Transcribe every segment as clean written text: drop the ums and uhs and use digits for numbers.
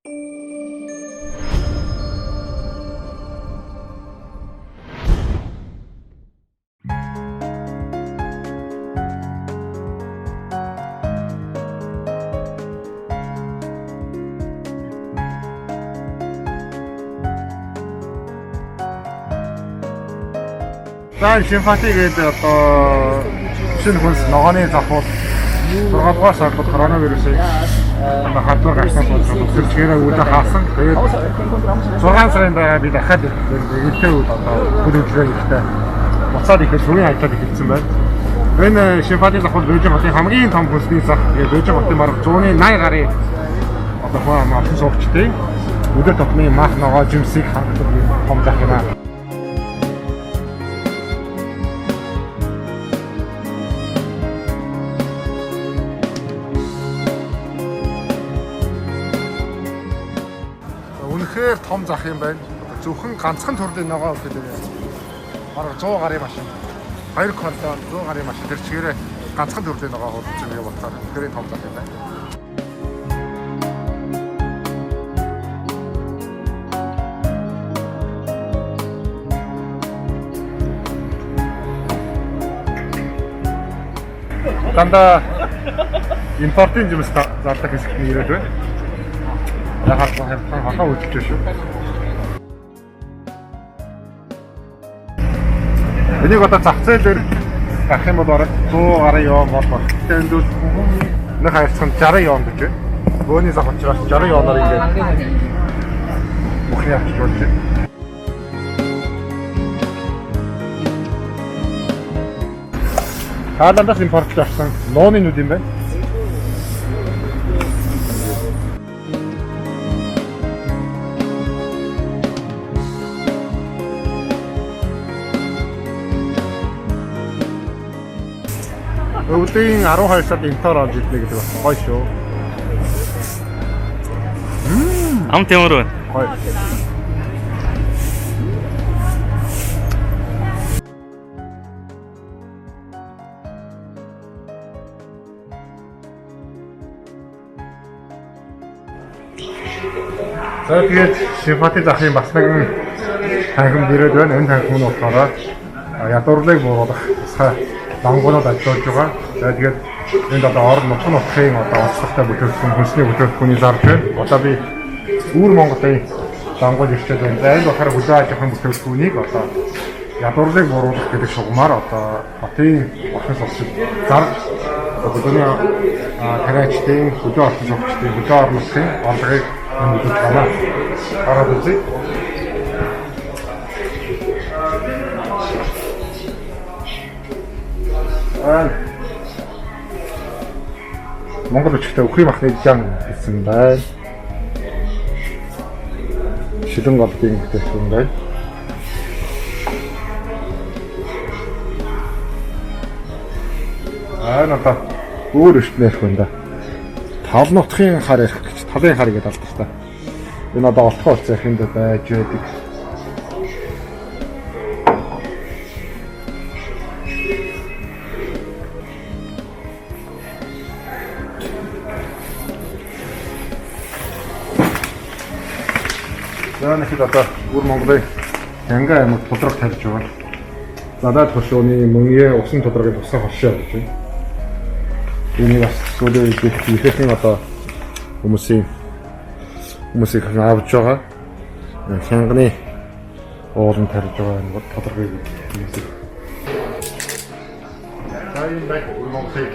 За Шинфати гэдэг одоо шинэ хүнс ногооны зах бол 6 дугаар сард коронавирусыг халдвар гарснаас болж өсөрчгээрээ үүдэ хаасан. Тэгээд 6 сарын дараа би дахиад эртээ үд одоо үйл хөдлөлөө ихтэй буцаад ихэд шүрийн ажлууд эхэлсэн байна. Энэ Шинфати зах бол Бээжин хотын хамгийн том хүнсний зах. Тэгээд Бээжин хотын бараг 180 гаруй одоо хүн олон суугчдын өдөр тутмын мах ногоо жимсийг хангадаг юм том зах юм аа. Үнэхээр том зах юм байна. Зөвхөн ганцхан төрлийн ногоо гэдэг бараг 100 гаруй машин. 2 колон 100 гаруй машин тэр чигээрээ ганцхан төрлийн ногоо худалдаж байгаа болохоор үнэхээр том зах юм байна. Дандаа импортын жимс зардаг хэсэгт нь ирээд байна. Яхаа хахаа үжилж шүү. Энийг одоо зах зээлээр гарах юм бол бараг 100 гаруй юан бол баг. Гэхдээ энд бол нэг хайрцаг нь 60 юан гэж байна. Бөөний зах учраас 60 юанаар ингээд бүхний авчиж болж байна. Таиландаас импортлж авсан нууны нүд юм байна. Өвлийн 12 сард импорт олж идэх гэдэг бас гоё шүү. Амт ямар вэ? Гоё. За тэгээд Шинфати захын бас нэгэн танхимд ирээд байна. Энэ танхим нь болохоор ядуурлыг бууруулах тусгай лангуунууд ажиллаж байгаа. За тэгээд энд одоо орон нутг нутгийн одоо онцлогтой бүтээгдэхүүн, хүнсний бүтээгдэхүүнийг зарж байна. Одоо би Өвөр Монголын лангууд ирчээд байна. За энд болохоор хөлөө аж ахуйн бүтээгдэхүүнийг одоо ядуурлыг бууруулах гэдэг шугамар одоо хотын орхон сурчид зарж одоо хөдөөний тариачдын, хөдөө орхон сурчдын, хөдөө орон нутгийн орлогыг нэмэгдүүлж байна. Гараад үзье. Монгол бичгтээ үхрийн махны жан гэсэн байна. Шилэн голдын бүтээгдэхүүн байна. Аа надаа өөр өчтөн ярих байна да. Тал нутгийн хар ярих гэж талын хар гэдэг алдартай. Энэ одоо олтгоо улс ярих юм да байж байдаг. За нэхэд одоо Өвөр Монголын Хянга аймаг тудраг тарьж байгаа. Задаад хошууны мөнье усан тудрагын тусан хошоо гэж байна. Энийг бас сүүлийн үед ихэнх одоо хүмүүсийн хүмүүсийг авч байгаа. Хянганы ууланд тарьж байгаа энэ бол тудрагыг хүмүүсийг. За энэ байх Өвөр Монголын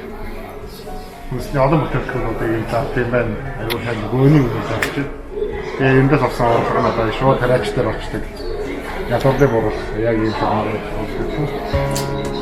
хүмүүсийн олон бүтээгдэхүүнүүдийг юм зард юм байна. Аюул сайн гөөний үйл зарж байна. Тэгээ эндээс авсан орлого нь одоо шууд тариач дээр очдог. Ядуурлыг бууруулах яг ийм шугамар болж байна.